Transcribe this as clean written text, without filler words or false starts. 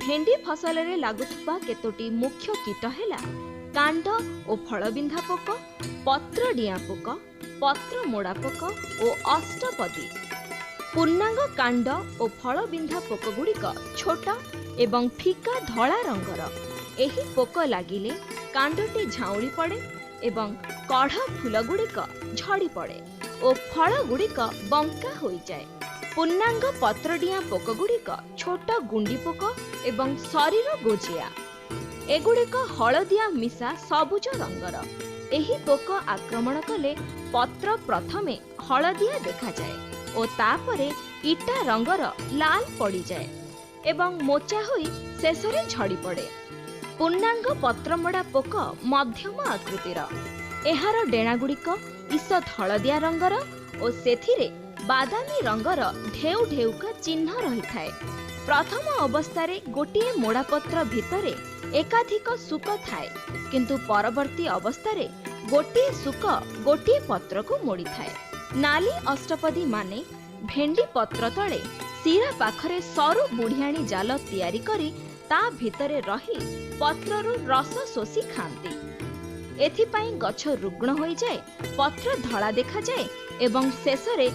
ଭେଣ୍ଡି ଫସଲରେ ଲାଗୁଥିବା କେତୋଟି ମୁଖ୍ୟ କୀଟ ହେଲା କାଣ୍ଡ ଓ ଫଳବିନ୍ଧା ପୋକ, ପତ୍ର ଡିଆଁ ପୋକ, ପତ୍ର ମୋଡ଼ା ପୋକ ଓ ଅଷ୍ଟପଦୀ। ପୂର୍ଣ୍ଣାଙ୍ଗ କାଣ୍ଡ ଓ ଫଳବିନ୍ଧା ପୋକଗୁଡ଼ିକ ଛୋଟ ଏବଂ ଫିକା ଧଳା ରଙ୍ଗର। ଏହି ପୋକ ଲାଗିଲେ କାଣ୍ଡଟି ଝାଉଁଳି ପଡ଼େ ଏବଂ କଢ଼ ଫୁଲଗୁଡ଼ିକ ଝଡ଼ି ପଡ଼େ ଓ ଫଳଗୁଡ଼ିକ ବଙ୍କା ହୋଇଯାଏ। ପୂର୍ଣ୍ଣାଙ୍ଗ ପତ୍ରଡିଆଁ ପୋକଗୁଡ଼ିକ ଛୋଟ ଗୁଣ୍ଡି ପୋକ ଏବଂ ଶରୀର ଗୋଜିଆ। ଏଗୁଡ଼ିକ ହଳଦିଆ ମିଶା ସବୁଜ ରଙ୍ଗର। ଏହି ପୋକ ଆକ୍ରମଣ କଲେ ପତ୍ର ପ୍ରଥମେ ହଳଦିଆ ଦେଖାଯାଏ ଓ ତାପରେ ଇଟା ରଙ୍ଗର ଲାଲ ପଡ଼ିଯାଏ ଏବଂ ମୋଚା ହୋଇ ଶେଷରେ ଝଡ଼ି ପଡ଼େ। ପୂର୍ଣ୍ଣାଙ୍ଗ ପତ୍ରମୋଡ଼ା ପୋକ ମଧ୍ୟମ ଆକୃତିର। ଏହାର ଡେଣାଗୁଡ଼ିକ ଈଷତ୍ ହଳଦିଆ ରଙ୍ଗର ଓ ସେଥିରେ ବାଦାମୀ ରଙ୍ଗର ଢେଉ ଢେଉକା ଚିହ୍ନ ରହିଥାଏ। ପ୍ରଥମ ଅବସ୍ଥାରେ ଗୋଟିଏ ମୋଡ଼ାପତ୍ର ଭିତରେ ଏକାଧିକ ଶୁକ ଥାଏ, କିନ୍ତୁ ପରବର୍ତ୍ତୀ ଅବସ୍ଥାରେ ଗୋଟିଏ ଶୁକ ଗୋଟିଏ ପତ୍ରକୁ ମୋଡ଼ିଥାଏ। ନାଲି ଅଷ୍ଟପଦୀ ମାନେ ଭେଣ୍ଡି ପତ୍ର ତଳେ ଶିରା ପାଖରେ ସରୁ ବୁଢ଼ିଆଣୀ ଜାଲ ତିଆରି କରି ତା ଭିତରେ ରହି ପତ୍ରରୁ ରସ ଶୋଷି ଖାଆନ୍ତି। ଏଥିପାଇଁ ଗଛ ରୁଗ୍ଣ ହୋଇଯାଏ, ପତ୍ର ଧଳା ଦେଖାଯାଏ ଏବଂ ଶେଷରେ